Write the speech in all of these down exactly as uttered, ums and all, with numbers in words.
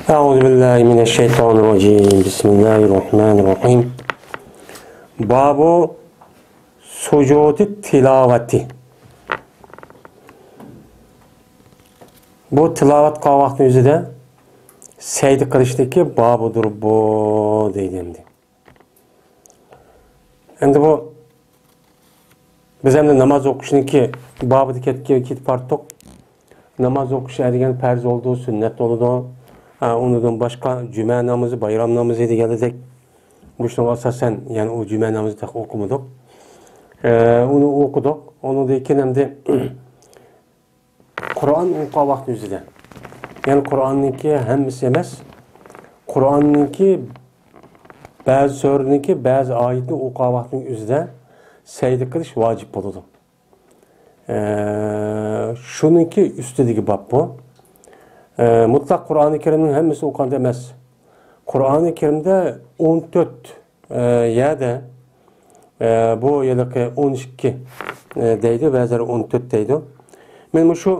أعوذ بالله من الشيطان الرجيم. بسم الله الرحمن الرحيم. باب سجود التلاوة. بۇ تىلاۋەت قىلغان ۋاقىتنىڭ ئۆزىدە سەجدە قىلىشنىڭكى بابىدۇر بۇ، دەيدۇ ئەمدى. ئەمدى بۇ، بىز ئەمدى ناماز ئوقۇشنىڭكى بابىدا كەتكە-، كېتىپ بارتۇق. ناماز ئوقۇش دېگەن پەرز بولىدۇ، سۈننەت بولىدۇ. ئا، ئۇنىڭدىن باشقا جۈمە نامىزى، بايرام نامىزى دېگەنلىدەك. مۇشۇنىڭغا ئاساسەن، يەنى ئۇ جۈمە نامىزى تېخى ئوقۇمىدۇق. ئە، ئۇنى ئوقۇدۇق. ئۇنىڭدىن كېيىن ئەمدى قۇرئان ئوقۇغان ۋاقتى ئۆزىدە. يەنى قۇرئاننىڭكى ھەممىسى ئەمەس. قۇرئاننىڭكى بەزى سۈرىنىڭكى بەزى ئايىتىنى ئوقۇغان ۋاقتىنىڭ ئۆزىدە سەجدە قىلىش ۋاجىپ بولىدۇ. ئە، شۇنىڭكى ئۈستىدىكى باب بۇ. ئە، مۇتلەق قۇرئانى كەرىمنىڭ ھەممىسى ئوقۇغاندا ئەمەس. قۇرئانى كەرىمدە ئون تۆت ئە، يەردە، ئە، بۇ ھېلىقى ئون ئىككى، ئە، دەيدۇ، بەزىلەر ئون تۆت دەيدۇ. مەن مۇشۇ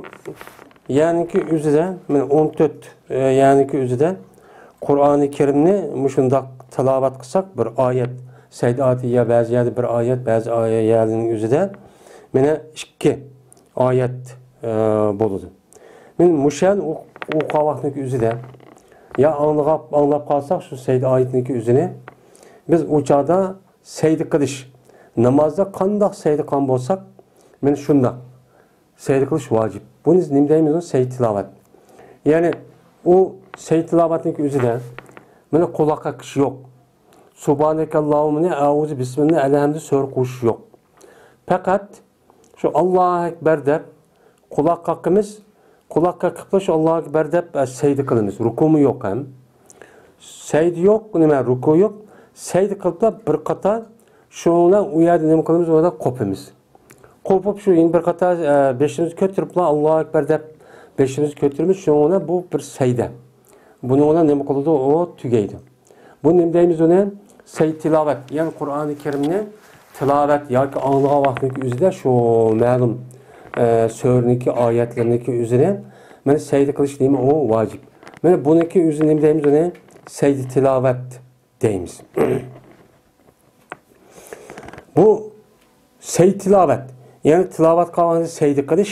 يەرنىڭكى ئۆزىدە، مەن ئون تۆت، ئە، يەرنىڭكى ئۆزىدە قۇرئانى كەرىمنى مۇشۇنداق تىلاۋەت قىلساق، بىر ئايەت، سەجدە ئايىتى يا بەزى يەردە بىر ئايەت، بەزى ئايە-، يەرنىڭ ئۆزىدە مانا ئىككى ئايەت، ئە، بولىدۇ. مەن مۇشۇ يەرنى ئوق-، ئوقۇغان ۋاقتىنىڭكى ئۆزىدە، يا ئاڭلىغاپ-، ئاڭلاپ قالساق شۇ سەجدە ئايىتىنىڭكى ئۆزىنى، بىز ئۇ چاغدا سەجدە قىلىش، نامازدا قانداق سەجدە قىلغان بولساق، مانا شۇنداق سەجدە قىلىش ۋاجىپ. بۇنى نېمە دەيمىز؟ سەجدە تىلاۋەت. يەنى ئۇ سەجدە تىلاۋەتنىڭكى ئۆزىدە مانا قۇلاق قېقىش يوق. سۇبھانەكەللاھۇممىنى، ئەئۇزۇ بىسمىللانى، ئەلھەمدۇ سۈرە قوشۇش يوق. پەقەت شۇ ئاللاھۇ ئەكبەر دەپ قۇلاق قاقىمىز، قۇلاق قېقىپلا شۇ ئاللاھۇ ئەكبەر دەپ، ئە، سەجدە قىلىمىز. رۇكۇمۇ يوق ھەم. سەجدە يوق، نېمە، رۇكۇ يوق. سەجدە قىلىپلا بىر قاتار شۇنىڭ بىلەن ئۇ يەردە نېمە قىلىمىز؟ ئۇ يەردە قوپىمىز. قوپۇپ شۇ يەنە بىر قاتار، ئە، بېشىمىزنى كۆتۈرۈپلا ئاللاھۇ ئەكبەر دەپ بېشىمىزنى كۆتۈرىمىز. شۇنىڭ بىلەن بۇ بىر سەجدە. بۇنىڭ بىلەن نېمە قىلىدۇ؟ ئۇ تۈگەيدۇ. بۇ نېمە دەيمىز ئۇنى؟ سەجدە تىلاۋەت، يەنى قۇرئانى كەرىمنى تىلاۋەت ياكى ئاڭلىغان ۋاقتىنىڭكى ئۆزىدە شۇ مەلۇم، ئە، سۈرىنىڭكى ئايەتلىرىنىڭكى ئۆزىنى مانا سەجدە قىلىش نېمە؟ ئۇ ۋاجىپ. مانا بۇنىڭكى ئۆزى نېمە دەيمىز ئۇنى؟ سەجدە تىلاۋەت دەيمىز. بۇ سەجدە تىلاۋەت، يەنى تىلاۋەت قىلغاندا سەجدە قىلىش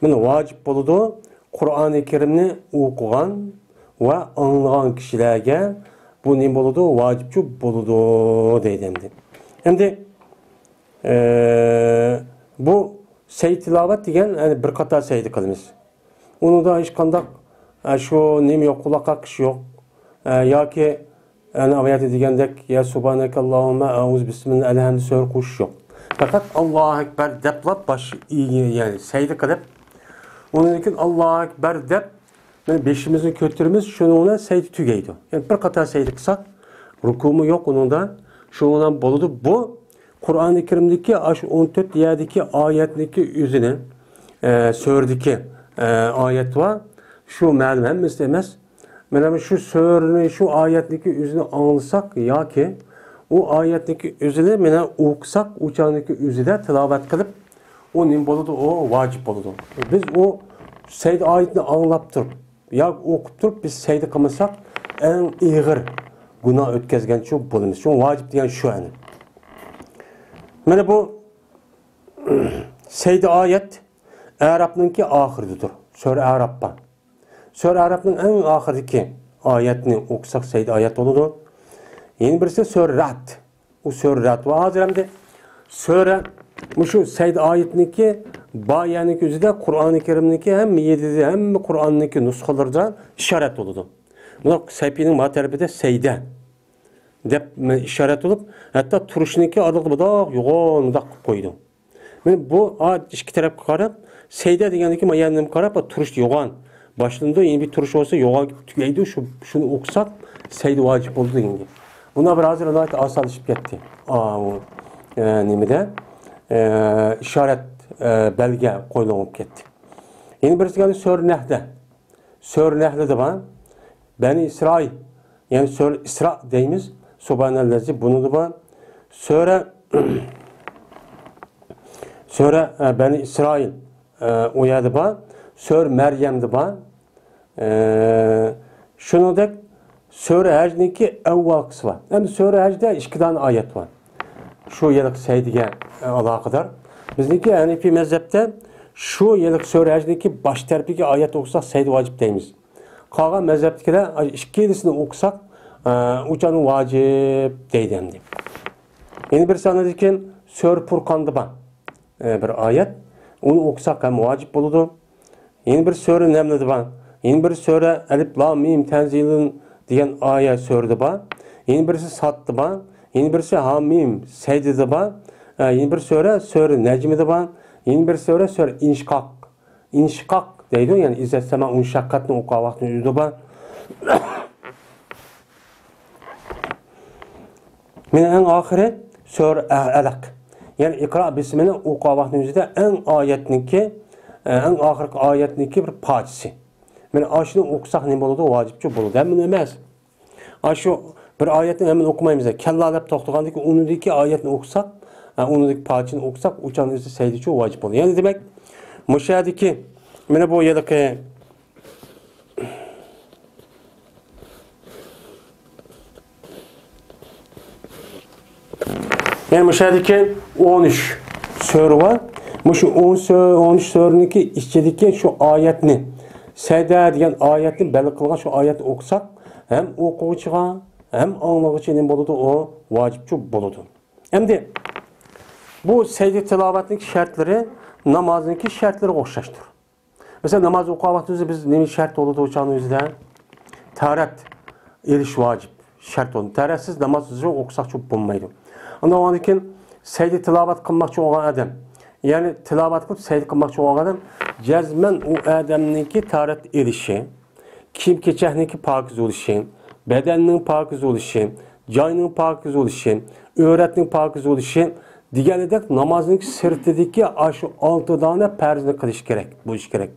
مانا ۋاجىپ بولىدۇ. قۇرئانى كەرىمنى ئوقۇغان ۋە ئاڭلىغان كىشىلەرگە بۇ نېمە بولىدۇ؟ ۋاجىپچۇ بولىدۇ دەيدۇ ئەمدى. ئەمدى، ئە، بۇ سەجدە تىلاۋەت دېگەن، يەنى بىر قاتار سەجدە قىلىمىز. ئۇنىڭدا ھېچقانداق، ئە، شۇ نېمە يوق، قۇلاق قاقىش يوق. ئە، ياكى، ئەنە ئايەتتە دېگەندەك، يا سۇبھانەكەللاھۇممە، ئەئۇزۇ بىسمىللا، ئەلھەمدۇ سۈرە قوشۇش يوق. پەقەت ئاللاھۇ ئەكبەر دەپلا باش ئېگىپ، يەنى سەجدە قىلىپ، ئۇنىڭدىن كېيىن ئاللاھۇ ئەكبەر دەپ، يەنى بېشىمىزنى كۆتۈرىمىز، شۇنىڭ بىلەن سەجدە تۈگەيدۇ. يەنى بىر قاتار سەجدە قىلساق، رۇكۇمۇ يوق ئۇنىڭدا، شۇنىڭ بىلەن بولىدۇ. بۇ قۇرئانى كەرىمدىكى ئاشۇ ئون تۆت يەردىكى ئايەتنىڭكى ئۆزىنى، ئە، سۈرىدىكى، ئە، ئايەت بار. شۇ مەلۇم ھەممىسى ئەمەس. مانا شۇ سۈرىنى، شۇ ئايەتنىڭكى ئۆزىنى ئاڭلىساق ياكى ئۇ ئايەتنىڭكى ئۆزىنى مانا ئوقۇساق، ئۇ چاغنىڭكى ئۆزىدە تىلاۋەت قىلىپ، ئۇ نېمە بولىدۇ؟ ئۇ ۋاجىپ بولىدۇ. بىز ئۇ سەجدە ئايىتىنى ئاڭلاپ تۇرۇپ، ياكى ئوقۇپ تۇرۇپ بىز سەجدە قىلمىساق، ئەڭ ئېغىر گۇناھ ئۆتكەزگەنچۇ بولىمىز. شۇڭا ۋاجىپ دېگەن شۇ ئەنە. مانا بۇ سەجدە ئايەت ئەرەپنىڭكى ئاخىرىدىدۇر. سۈرە ئەرەپ بار. سۈرە ئەرەپنىڭ ئەڭ ئاخىرىدىكى ئايەتنى ئوقۇساق سەجدە ئايەت بولىدۇ. يەنە بىرسى سۈرە رەئد. ئۇ سۈرە رەئد. ۋە ھازىر ئەمدى سۈرە، مۇشۇ سەجدە ئايىتىنىڭكى بار يەرنىڭكى ئۆزىدە قۇرئانى كەرىمنىڭكى ھەممە يېرىدە، ھەممە قۇرئاننىڭكى نۇسخىلىرىدا ئىشارەت بولىدۇ. مۇنداق سەھىپىنىڭ ما تەرىپىدە سەجدە دەپ ئىشارەت بولۇپ، ھەتتا تۇرۇشنىڭكى ئارىلىقىدا مۇنداق يوغان مۇنداق قىلىپ قويىدۇ. مانا بۇ ئىككى تەرەپكە قاراپ، سەجدە دېگەندىكى مانا يەنە نېمە قاراپ، تۇرۇش يوغان باشلىنىدۇ، يەنە بىر تۇرۇش بولسا يوغان تۈگەيدۇ، شۇ، شۇنى ئوقۇساق سەجدە ۋاجىپ بولىدۇ دېگەن گەپ. بۇنى بىر ھازىر ناھايىتى ئاسانلىشىپ كەتتى. ئا، ئۇ، ئە، نېمىدە، ئە، ئىشارەت، ئە، بەلگە قويۇلۇپ كەتتى. يەنە بىرسى كەلدى سۈرە نەھلدە. سۈرە نەھلدە بار. بەنى ئىسرائىل. يەنى سۈرە ئىسرا دەيمىز. سۇبھانەللەزى بۇنىڭدا بار. سۈرە، سۈرە، ئە، بەنى ئىسرائىل، ئە، ئۇ يەردە بار. سۈرە مەريەمدە بار. ئە، شۇنىڭدەك سۈرە ھەجنىڭكى ئەۋۋالقىسى بار. ئەمدى سۈرە ھەجدە ئىككى دانە ئايەت بار. شۇ يىلقى سەيدىگە، ئە، ئالاقىدار. بىزنىڭكى ھەنىفىي مەزھەپتە شۇ يىلقى سۈرە ھەجنىڭكى باش تەرىپىگە ئايەت ئوقۇساق سەيدە ۋاجىپ دەيمىز. قالغان مەزھەپتىكىلەر ئىككىلىسىنى ئوقۇساق، ئە، ئۇچانىڭ ۋاجىپ دەيدۇ ئەمدى. يەنە بىر سانىدىكى سۈرە پۇرقاندا بار، ئە، بىر ئايەت. ئۇنى ئوقۇساق ھەم ۋاجىپ بولىدۇ. يەنە بىر سۈرە نەملىدە بار. يەنە بىر سۈرە ئەلىپ لام مىم تەنزىلۇن دېگەن ئايە سۈرىدە بار. يەنە بىرسى ساددا بار. يەنە بىرسى ھامىم سەيدىدە بار. ئە، يەنە بىر سۈرە، سۈرە نەجمىدە بار. يەنە بىر سۈرە، سۈرە ئىنشىقاق. ئىنشىقاق دەيدۇ، يەنى ئىززەت سەما ئۇنشەققەتنى ئوقۇغان ۋاقتىنىڭ ئۆزىدە بار. مانا ئەڭ ئاخىرى سۈرە ئە-، ئەلەق. يەنى ئىقرا بىسمىنى ئوقۇغان ۋاقتىنىڭ ئۆزىدە ئەڭ ئايەتنىڭكى، ئە، ئەڭ ئاخىرقى ئايەتنىڭكى بىر پارچىسى. مانا ئاشۇنى ئوقۇساق نېمە بولىدۇ؟ ۋاجىپچۇ بولىدۇ. ھەممىنى ئەمەس. ئاشۇ بىر ئايەتنى ھەممىنى ئوقۇمايمىز. كەللا دەپ توختىغاندىكى ئۇنىڭدىكى ئايەتنى ئوقۇساق، ئە، ئۇنىڭدىكى پارچىنى ئوقۇساق، ئۇچانىڭ ئۆزى سەيدىچۇ ۋاجىپ بولىدۇ. يەنى دېمەك، مۇشۇ يەردىكى، مانا بۇ يەردىكى يەنى مۇشۇ يەردىكى ئون ئۈچ سۈرە بار. مۇشۇ ئون سۈ-، ئون ئۈچ سۈرىنىڭكى ئىچىدىكى شۇ ئايەتنى، سەيدە دېگەن ئايەتنى بەلگە قىلغان شۇ ئايەتنى ئوقۇساق، ھەم ئوقۇغۇچىغا، ھەم ئاڭلىغۇچى نېمە بولىدۇ؟ ئۇ ۋاجىپچۇ بولىدۇ. ئەمدى بۇ سەيدە تىلاۋەتنىڭ شەرتلىرى نامازنىڭكى شەرتلىرىگە ئوخشاشتۇر. مەسىلەن، ناماز ئوقۇغان ۋاقتىمىزدا بىز نېمە شەرت بولىدۇ ئۇ چاغنىڭ ئۆزىدە؟ تەھارەت ئېلىش ۋاجىپ، شەرت بولىدۇ. تەھارەتسىز ناماز ئوقۇساقچۇ بولمايدۇ. ئاندىن كېيىن سەيدە تىلاۋەت قىلماقچى بولغان ئادەم، يەنى تىلاۋەت قىلىپ سەيدە قىلماقچى بولغان ئادەم، جەزمەن ئۇ ئادەمنىڭكى تەھارەت ئېلىشى، كىيىم-كېچەكنىڭكى پاكىز بولۇشى، بەدەننىڭ پاكىز بولۇشى، جاينىڭ پاكىز بولۇشى، ئۆرەتنىڭ پاكىز بولۇشى دېگەندەك نامازنىڭ سىرتىدىكى ئاشۇ ئالتە دانە پەرزنى قىلىش كېرەك، بولۇش كېرەك.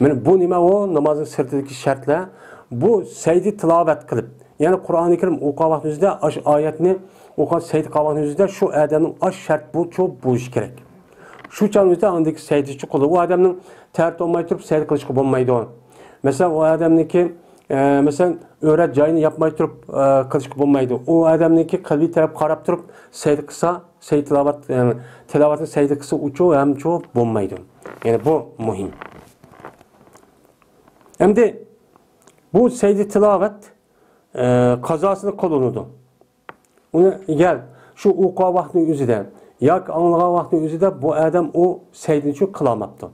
مانا بۇ نېمە ئۇ؟ نامازنىڭ سىرتىدىكى شەرتلەر. بۇ سەيدە تىلاۋەت قىلىپ، يەنى قۇرئانى كەرىم ئوقۇغان ۋاقتىمىزدا ئاشۇ ئايەتنى ئوقۇغان، سەيدە قىلغان ۋاقتىمىزدا شۇ ئادەمنىڭ ئاش شەرت بۇ چوپ بولۇشى كېرەك. شۇ چاغنىڭ ئۆزىدە ئاندىكى سەيدىچۇ قىلىدۇ. ئۇ ئادەمنىڭ تەھارىتى بولماي تۇرۇپ سەيدە قىلىشقا بولمايدۇ. مەسىلەن، ئۇ ئادەمنىڭكى، ئە، مەسىلەن، ئۆرە جايىنى ياپماي تۇرۇپ، ئە، قىلىشقا بولمايدۇ. ئۇ ئادەمنىڭكى قىبلە تەرەپ قاراپ تۇرۇپ سەيدە قىلسا، سەيدە تىلاۋەت، ئە، تىلاۋەتنى سەيدە قىلسا ئۇچۇ ھەم چۇ بولمايدۇ. يەنى بۇ مۇھىم. ئەمدى بۇ سەيدە تىلاۋەت، ئە، قازاسىنى قىلىنىدۇ. ئۇنى ئەگەر شۇ ئوقۇغان ۋاقتىنىڭ ئۆزىدە ياكى ئاڭلىغان ۋاقتىنىڭ ئۆزىدە بۇ ئادەم ئۇ سەيدىنى شۇ قىلالماپتۇ.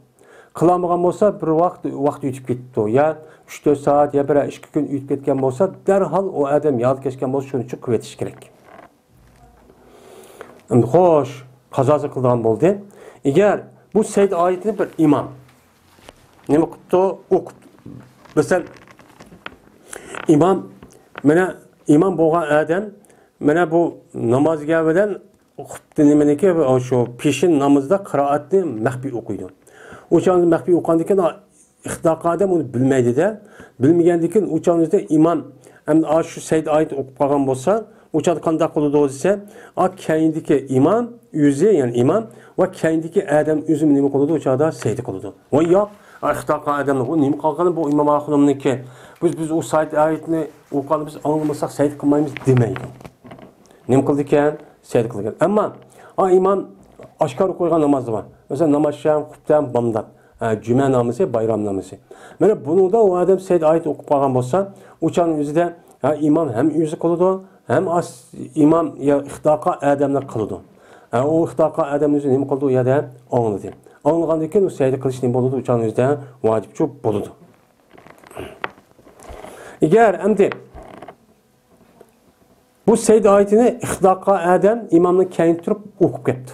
قىلالمىغان بولسا، بىر ۋاقىت، ۋاقىت ئۆتۈپ كېتىپتۇ. يا ئۈچ تۆت سائەت، يا بىرەر ئىككى كۈن ئۆتۈپ كەتكەن بولسا، دەرھال ئۇ ئادەم ياد كەچكەن بولسا، شۇنى شۇ قىلىۋېتىش كېرەك. ئەمدى خوش، قازاسى قىلىدىغان بولدى. ئەگەر بۇ سەيدە ئايىتىنى بىر ئىمام نېمە قىپتۇ؟ ئوقۇپتۇ. مەسىلەن، ئىمام، مانا ئىمام بولغان ئادەم، مانا بۇ نامازگە بىلەن خۇپتى نېمىنىكى، شۇ پېشىن نامىزىدا قىرائەتنى مەخپىي ئوقۇيدۇ. ئۇ چاغدا مەخپىي ئوقۇغاندىن كېيىن، ئىختىدار قىلغان ئادەم ئۇنى بىلمەيدۇ-دە. بىلمىگەندىن كېيىن ئۇ چاغدا ئىمام ئەمدى ئاشۇ سەيدە ئايىتىنى ئوقۇپ قالغان بولسا، ئۇ چاغدا قانداق قىلىدۇ دېسە، ئا، كەينىدىكى ئىمام ئۆزى، يەنى ئىمام ۋە كەينىدىكى ئادەم ئۆزى نېمە قىلىدۇ؟ ئۇ چاغدا سەيدە قىلىدۇ. ۋاي ياق، ئا، ئىختىدار قىلغان ئادەمنى، بۇ نېمە قىلغىنى، بۇ ئىمام ئاخۇنۇمنىڭكى. بىز، بىز ئۇ سەيدە ئايىتىنى ئوقۇغاندا بىز ئاڭلىمىساق سەيدە قىلمايمىز دېمەيدۇ. نېمە قىلىدىكەن؟ سەيدە قىلىدىكەن. ئەمما ئا ئىمام ئاشكارا قويغان نامازلار بار. مەسىلەن، نامازشام، خۇپتەم، بامدات. ھە، جۈمە نامىزى، بايرام نامىزى. مانا بۇنىڭدا ئۇ ئادەم سەيدە ئايىتى ئوقۇپ قالغان بولسا، ئۇ چاغنىڭ ئۆزىدە، ھە، ئىمام ھەم ئۆزى قىلىدۇ، ھەم ئاس-، ئىمام يا ئىختىدار قىلغان ئادەملەر قىلىدۇ. ھە، ئۇ ئىختىدار قىلغان ئادەم ئۆزى نېمە قىلدى؟ ئۇ يەردە ئاڭلىدى. ئاڭلىغاندىن كېيىن ئۇ سەيدە قىلىش نېمە بولىدۇ؟ ئۇ چاغنىڭ ئۆزىدە ۋاجىپچۇ بولىدۇ. ئەگەر ئەمدى بۇ سەيدە ئايىتىنى ئىختىدار قىلغان ئادەم ئىمامنىڭ كەينىدە تۇرۇپ ئوقۇپ كەپتۇ.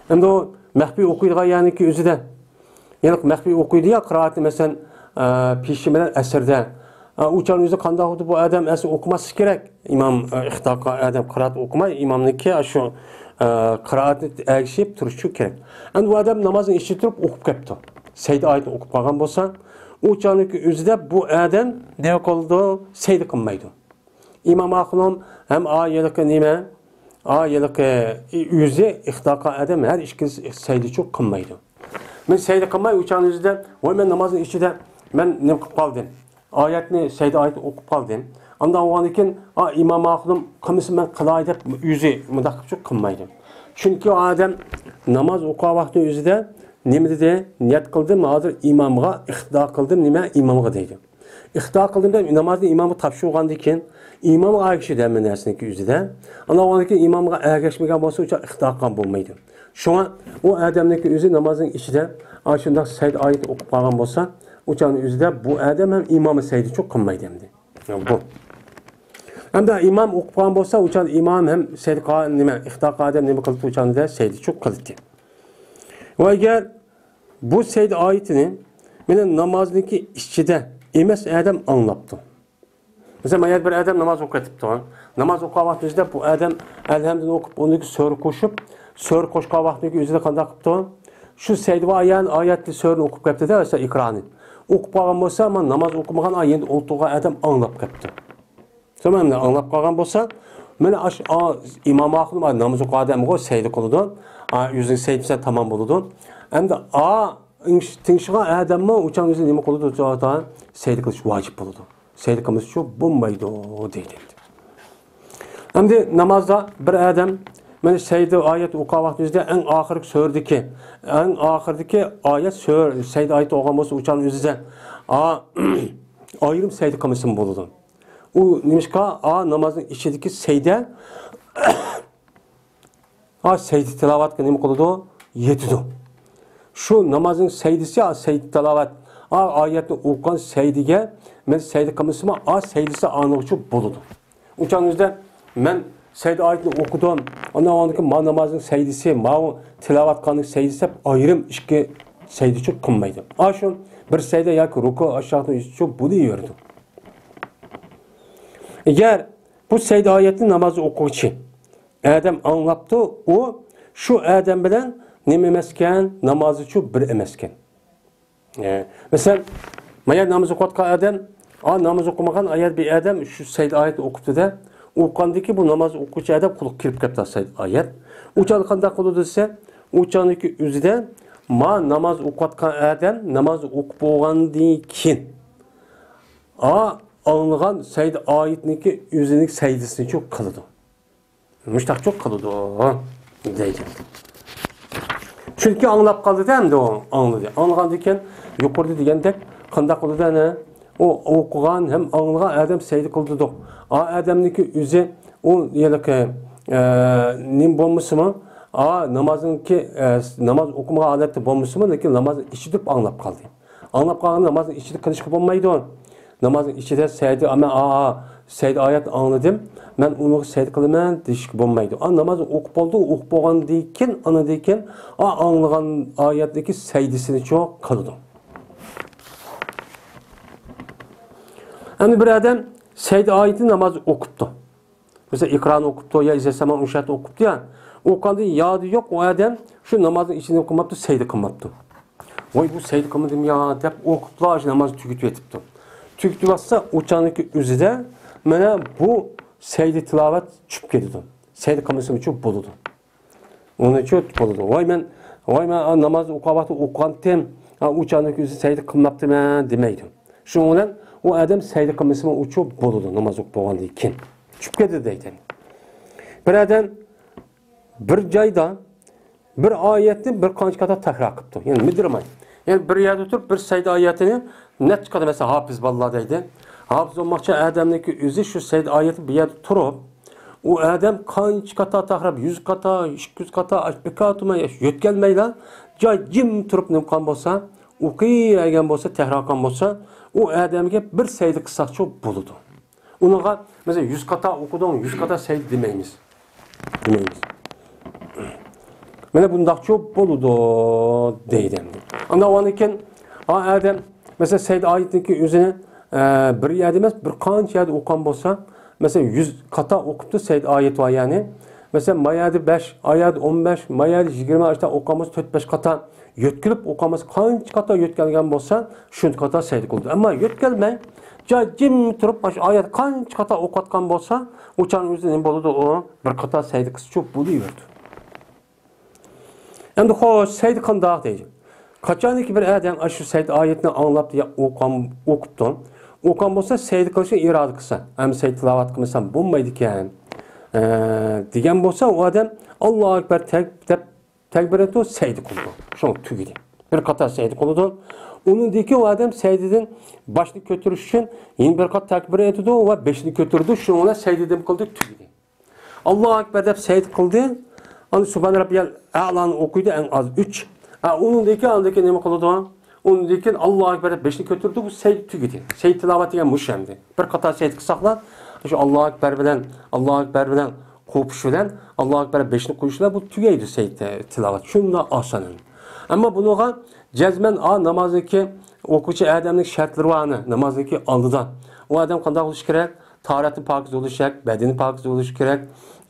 ئەمدى ئۇ مەخپىي ئوقۇيدىغان يەرنىڭكى ئۆزىدە. يەنى مەخپىي ئوقۇيدۇ يا قىرائەتنى، مەسىلەن، ئە، پېشىن بىلەن ئەسىردە. ئە، ئۇ چاغنىڭ ئۆزىدە قانداق بولدى؟ بۇ ئادەم ئەسلى ئوقۇماسلىقى كېرەك. ئىمام، ئە، ئىختىدار قىلغان ئادەم قىرائەت ئوقۇماي، ئىمامنىڭكى ئاشۇ، ئە، قىرائەتنى ئەگىشىپ تۇرۇشى كېرەك. ئەمدى بۇ ئادەم نامازنىڭ ئىچىدە تۇرۇپ ئوقۇپ كەپتۇ. سەيدە ئايىتىنى ئوقۇپ قالغان بولسا، ئۇ چاغنىڭكى ئۆزىدە بۇ ئادەم نېمە قىلىدۇ؟ سەيدە قىلمايدۇ. ئىمام ئاخۇنۇم ھەم ئا يىلقى نېمە؟ ئا يىلقى ئۆزى ئىختىدار قىلغان ئادەم ھەر ئىككىلىسى سەيدىچۇ قىلمايدۇ. مەن سەيدە قىلماي، ئۇ چاغنىڭ ئۆزىدە، ۋاي، مەن نامازنىڭ ئىچىدە، مەن نېمە قىلىپ قالدىم؟ ئايەتنى، سەجدە ئايەتنى ئوقۇپ قالدىم. ئاندىن ئاۋۋالدىن كېيىن، ئا، ئىمام ئاخۇنۇم قىلمىسا مەن قىلاي دەپ ئۆزى مۇنداق قىلىپ قىلمايدۇ. چۈنكى ئۇ ئادەم ناماز ئوقۇغان ۋاقتىنىڭ ئۆزىدە نېمە دېدى؟ نىيەت قىلدىم، ھازىر ئىمامغا ئىقتىدا قىلدىم، نېمە؟ ئىمامغا دەيدۇ. ئىقتىدا قىلدىم دەپ نامازنى ئىمامغا تاپشۇرغاندىن كېيىن، ئىمام ئەگىشىدۇ ھەممە نەرسىنىڭكى ئۆزىدە. ئاندىن ئاۋۋالدىن كېيىن ئىمامغا ئەگەشمىگەن بولسا، ئۇ چاغ ئىقتىدا قىلغان بولمايدۇ. شۇڭا ئۇ ئادەمنىڭكى ئۆزى نامازنىڭ ئىچىدە ئاشۇنداق سەجدە ئايىتى ئوقۇپ قالغان بولسا، ئۇ چاغنىڭ ئۆزىدە بۇ ئادەم ھەم ئىمامى سەجدىچۇ قىلمايدۇ ئەمدى. بۇ. ئەمدى ئىمام ئوقۇپ قالغان بولسا، ئۇ چاغدا ئىمام ھەم سەجدە قىلغان، نېمە، ئىقتىدا قىلغان ئادەم نېمە قىلىپتۇ؟ ئۇ چاغدا سەجدىچۇ قىلىتتى. ۋە ئەگەر بۇ سەجدە ئايىتىنى مېنىڭ نامازنىڭكى ئىچىدە ئەمەس ئادەم ئاڭلاپتۇ. مەسىلەن، مانا بىر ئادەم ناماز ئوقۇۋېتىپتۇ. ناماز ئوقۇغان ۋاقتىمىزدا بۇ ئادەم ئەلھەمدىنى ئوقۇپ، ئۇنىڭ سۈرە قوشۇپ، سۈرە قوشقان ۋاقتىدىكى ئۆزىدە قانداق قىپتۇ؟ شۇ سەجدە ئايەتنى، ئايەتنى سۈرىنى ئوقۇپ كەپتىدە، مەسىلەن، ئىقرانى. ئوقۇپ قالغان بولسا، مانا ناماز ئوقۇمىغان، ئا، يېنىدا ئولتۇرغان ئادەم ئاڭلاپ كەپتۇ. شۇ مەنىدە ئاڭلاپ قالغان بولسا، مانا ئاش-، ئا، ئىمام ئاخۇنۇم، ئا، ناماز ئوقۇغان ئادەمغۇ سەجدە قىلىدۇ. ئا، ئۆزىنىڭ سەجدىسى تامام بولىدۇ. ئەمدى ئا، تىڭشىغان ئادەممۇ ئۇ چاغ ئۆزى نېمە قىلىدۇ؟ سەجدە قىلىش ۋاجىپ بولىدۇ. سەجدە قىلمىسىچۇ بولمايدۇ دەيدۇ. ئەمدى نامازدا بىر ئادەم مانا سەجدە ئايەت ئوقۇغان ۋاقتىمىزدا ئەڭ ئاخىرقى سۈرىدىكى، ئەڭ ئاخىرىدىكى ئايەت سۈر-، سەجدە ئايىتى ئوقۇغان بولسا، ئۇ چاغنىڭ ئۆزىدە، ئا، ئايرىم سەجدە قىلمىسىمۇ بولىدۇ. ئۇ نېمىشقا؟ ئا، نامازنىڭ ئىچىدىكى سەجدە، ئا، سەجدە تىلاۋەتكە نېمە قىلىدۇ؟ يېتىدۇ. شۇ نامازنىڭ سەجدىسى، ئا، سەجدە تىلاۋەت، ئا، ئايەتنى ئوقۇغان سەجدىگە مەن سەجدە قىلمىسىمۇ، ئا، سەجدىسى ئانىغۇچۇ بولىدۇ. ئۇ چاغنىڭ ئۆزىدە مەن سەجدە ئايىتىنى ئوقۇدۇم، ئاندىن ئاندىكى ما نامازنىڭ سەجدىسى، ماۋۇ تىلاۋەت قىلغان سەجدىسى دەپ ئايرىم ئىككى سەجدىچۇ قىلمايدۇ. ئاشۇ بىر سەجدە ياكى رۇكۇ ئاشاقنى ئۈستىچۇ بولۇۋېرىدۇ. ئەگەر بۇ سەجدە ئايەتنى ناماز ئوقۇغۇچى ئادەم ئاڭلاپتۇ، ئۇ شۇ ئادەم بىلەن نېمە ئەمەسكەن، نامازىچۇ بىر ئەمەسكەن. ئە، مەسىلەن، مايا ناماز ئوقۇۋاتقان ئادەم، ئا، ناماز ئوقۇمىغان ئايەت بىر ئادەم شۇ سەجدە ئايەتنى ئوقۇپتۇ-دە، ئوقۇغاندىكى بۇ ناماز ئوقۇغۇچى ئادەم قۇلىقىغا كىرىپ كەپتۇ سەجدە ئايەت. ئۇ چاغدا قانداق قىلىدۇ دېسە، ئۇ چاغدىكى ئۆزىدە ما ناماز ئوقۇۋاتقان ئادەم ناماز ئوقۇپ بولغاندىن كېيىن، ئا، ئاڭلىغان سەجدە ئايەتنىڭكى ئۆزىنىڭ سەجدىسىنىچۇ قىلىدۇ. مۇشتاقچۇ قىلىدۇ دەيدۇ. چۈنكى ئاڭلاپ قالدى-دە، ئەمدى ئۇ ئاڭلىدى. ئاڭلىغاندىن كېيىن يۇقىرىدا دېگەندەك قانداق قىلىدۇ ئەنە؟ ئۇ ئوقۇغان ھەم ئاڭلىغان ئادەم سەجدە قىلدى دەيدۇ. ئا ئادەمنىڭكى ئۆزى ئۇ ھېلىقى، ئە، نېمە بولمىسىمۇ، ئا، نامازنىڭكى، ئە، ناماز ئوقۇمىغان ھالەتتە بولمىسىمۇ، لېكىن نامازنىڭ ئىچىدە ئاڭلاپ قالدى. ئاڭلاپ قالغان نامازنىڭ ئىچىدە قىلىشقا بولمايدۇ. نامازنىڭ ئىچىدە سەجدە، مەن، ئا، ئا، سەجدە ئايەت ئاڭلىدىم، مەن ئۇنىڭغا سەجدە قىلىمەن دېيىشكە بولمايدۇ. ئا، نامازنى ئوقۇپ بولدى، ئوقۇپ بولغاندىن كېيىن، ئاندىن كېيىن، ئا، ئاڭلىغان ئايەتنىڭكى سەجدىسىنىچۇ قىلىدۇ. ئەمدى بىر ئادەم سەجدە ئايىتى نامازنى ئوقۇپتۇ. مەسىلەن، ئىقرانى ئوقۇپتۇ يا ئىززەت سامان ئۇشاتنى ئوقۇپتۇ يا. ئوقۇغاندىن يادى يوق، ئۇ ئادەم شۇ نامازنىڭ ئىچىدە قىلماپتۇ، سەجدە قىلماپتۇ. ۋاي، بۇ سەجدە قىلمىدىم يا دەپ ئوقۇپلا شۇ نامازنى تۈگىتىۋېتىپتۇ. تۈگىتىۋاتسا، ئۇ چاغنىڭكى ئۆزىدە مانا بۇ سەجدە تىلاۋەت چۈشۈپ كېتىدۇ. سەجدە قىلمىسىمۇچۇ بولىدۇ. ئۇنىچۇ بولىدۇ. ۋاي مەن، ۋاي مەن، ئا، ناماز ئوقۇغان ۋاقتىدا ئوقۇغانتىم، ئا، ئۇ چاغنىڭكى ئۆزى سەجدە قىلماپتىمەن دېمەيدۇ. شۇنىڭ بىلەن ئۇ ئادەم سەجدە قىلمىسىمۇ ئۇچۇ بولىدۇ، ناماز ئوقۇپ بولغاندىن كېيىن. چۈشۈپ كېتىدۇ دەيدۇ. بىر ئادەم بىر جايدا بىر ئايەتنى بىر قانچە قاتا تەكرار قىپتۇ. يەنى مىدىرماي. يەنى بىر يەردە تۇرۇپ بىر سەجدە ئايەتىنى نەچچە قاتا، مەسىلەن، ھاپىز بالىلار دەيدۇ. ھاپىز بولماقچى ئادەمنىڭكى ئۆزى شۇ سەجدە ئايەتنى بىر يەردە تۇرۇپ، ئۇ ئادەم قانچە قاتا تەكرار، يۈز قاتا، ئىككى يۈز قاتا، بىر قاتا يۆتكەلمەيلا، جاي جىم تۇرۇپ نېمە قىلغان بولسا، ئوقۇۋەرگەن بولسا، تەكرار قىلغان بولسا، ئۇ ئادەمگە بىر سەجدە قىلساقچۇ بولىدۇ. ئۇنىڭغا، مەسىلەن، يۈز قاتا ئوقۇدۇڭ، يۈز قاتا سەجدە دېمەيمىز. دېمەيمىز. مانا بۇنداقچۇ بولىدۇ دەيدۇ ئەمدى. ئاندىن كېيىن، ئا، ئادەم، مەسىلەن، سەجدە ئايىتىنىڭكى ئۆزىنى، ئە، بىر يەردە ئەمەس، بىر قانچە يەردە ئوقۇغان بولسا، مەسىلەن، يۈز قاتا ئوقۇپتۇ سەجدە ئايىتى بار، يەنى، مەسىلەن، ما يەردە بەش، ئا يەردە ئون بەش، ما يەردە يىگىرمە، ئاشتا ئوقۇغان بولسا، تۆت بەش قاتا يۆتكىلىپ ئوقۇغان بولسا، قانچە قاتا يۆتكەلگەن بولسا، شۇنچە قاتا سەجدە قىلىدۇ. ئەمما يۆتكەلمەي، جاي جىم تۇرۇپ، مانا شۇ ئايەت قانچە قاتا ئوقۇۋاتقان بولسا، ئۇ چاغنىڭ ئۆزىدە نېمە بولىدۇ؟ ئۇ بىر قاتا سەجدە قىلسىچۇ بولۇۋېرىدۇ. ئەمدى خوش، سەجدە قانداق دەيدۇ. قاچانكى بىر ئادەم ئاشۇ سەجدە ئايەتنى ئاڭلاپتۇ يا ئوقۇغان، ئوقۇپتۇ، ئوقۇغان بولسا سەجدە قىلىشنى ئىرادە قىلسا، ئەمما سەجدە تىلاۋەت قىلمىسام بولمايدىكەن، ئە، دېگەن بولسا، ئۇ ئادەم ئاللاھۇ ئەكبەر تەك-، دەپ تەكبىر ئېيتىدۇ، سەجدە قىلىدۇ. شۇڭا تۈگىدى. بىر قاتار سەجدە قىلىدۇ. ئۇنىڭدىن كېيىن ئۇ ئادەم سەجدىدىن باشنى كۆتۈرۈش ئۈچۈن يەنە بىر قات تەكبىر ئېيتىدۇ ۋە بېشىنى كۆتۈرىدۇ. شۇنىڭ بىلەن سەجدە نېمە قىلدى؟ تۈگىدى. ئاللاھۇ ئەكبەر دەپ سەجدە قىلدى. ئاندىن سۇبھان رەببىيەل ئەلانى ئوقۇيدۇ ئەڭ ئاز ئۈچ. ئا، ئۇنىڭدىن كېيىن، ئاندىن كېيىن نېمە قىلىدۇ؟ ئۇنىڭدىن كېيىن ئاللاھۇ ئەكبەر دەپ بېشىنى كۆتۈرىدۇ، بۇ سەجدە تۈگىدى. سەجدە تىلاۋەت دېگەن مۇشۇ ئەمدى. بىر قاتار سەجدە قىلساقلا، شۇ ئاللاھۇ ئەكبەر بىلەن، ئاللاھۇ ئەكبەر بىلەن قوپۇش بىلەن، ئاللاھۇ ئەكبەر دەپ بېشىنى قويۇش بىلەن بۇ تۈگەيدۇ سەجدە تىلاۋەت. شۇنداق ئاسان. ئەمما بۇنىڭغا جەزمەن، ئا، نامازنىڭكى ئوقۇغۇچى ئادەمنىڭ شەرتلىرى بار ئەنە، نامازنىڭكى ئالدىدا. ئۇ ئادەم قانداق بولۇشى كېرەك؟ تاھارىتى پاكىز بولۇشى كېرەك، بەدىنى پاكىز بولۇشى كېرەك،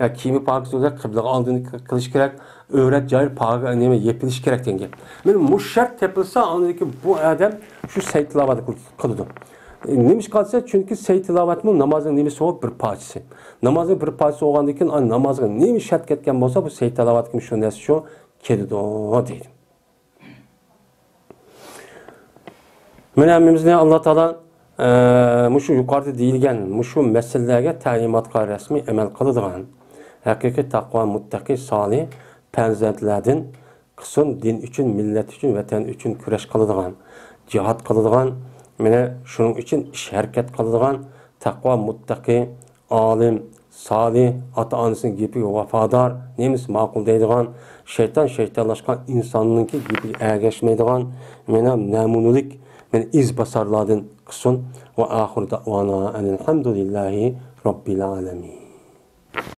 ئە، كىيىمى پاكىز بولۇشى كېرەك، قىبلىغا ئالدىنى قىلىشى كېرەك، ئۆۋرەت جايى پاكىز، نېمە، يېپىلىشى كېرەك دېگەن گەپ. مانا مۇشۇ شەرت تېپىلسا، ئاندىن كېيىن بۇ ئادەم شۇ سەجدە تىلاۋەتنى قىل-، قىلىدۇ. نېمىشقا دېسە، چۈنكى سەجدە تىلاۋەتمۇ نامازنىڭ نېمىسى بولۇپ بىر پارچىسى. نامازنىڭ بىر پارچىسى بولغاندىن كېيىن، ئا، نامازغا نېمە شەرت كەتكەن بولسا، بۇ سەجدە تىلاۋەتكىمۇ شۇ نەرسە شۇ كېلىدۇ دەيدۇ. مانا ھەممىمىزنى ئاللا تائالا، ئە، مۇشۇ يۇقىرىدا دېيىلگەن مۇشۇ مەسىلىلەرگە تەلىماتقا رەسمىي ئەمەل قىلىدىغان، ھەقىقىي تەقۋا، مۇتتەقى، سالىھ پەرزەنتلەردىن قىلسۇن، دىن ئۈچۈن، مىللەت ئۈچۈن، ۋەتەن ئۈچۈن كۈرەش قىلىدىغان، جىھاد قىلىدىغان، مانا شۇنىڭ ئۈچۈن ئىش ھەرىكەت قىلىدىغان، تەقۋا، مۇتتەقى، ئالىم، سالىھ، ئاتا-ئانىسىنىڭ گېپىگە ۋاپادار، نېمىسى ماقۇل دەيدىغان، شەيتان شەيتانلاشقان ئىنساننىڭكى گېپىگە ئەگەشمەيدىغان، مانا نەمۇنىلىك، مانا ئىزباسارلاردىن قىلسۇن. ۋە ئاخىرۇ دەئۋانا ئەنىل ھەمدۇلىللاھى رەببىل ئالەمىن.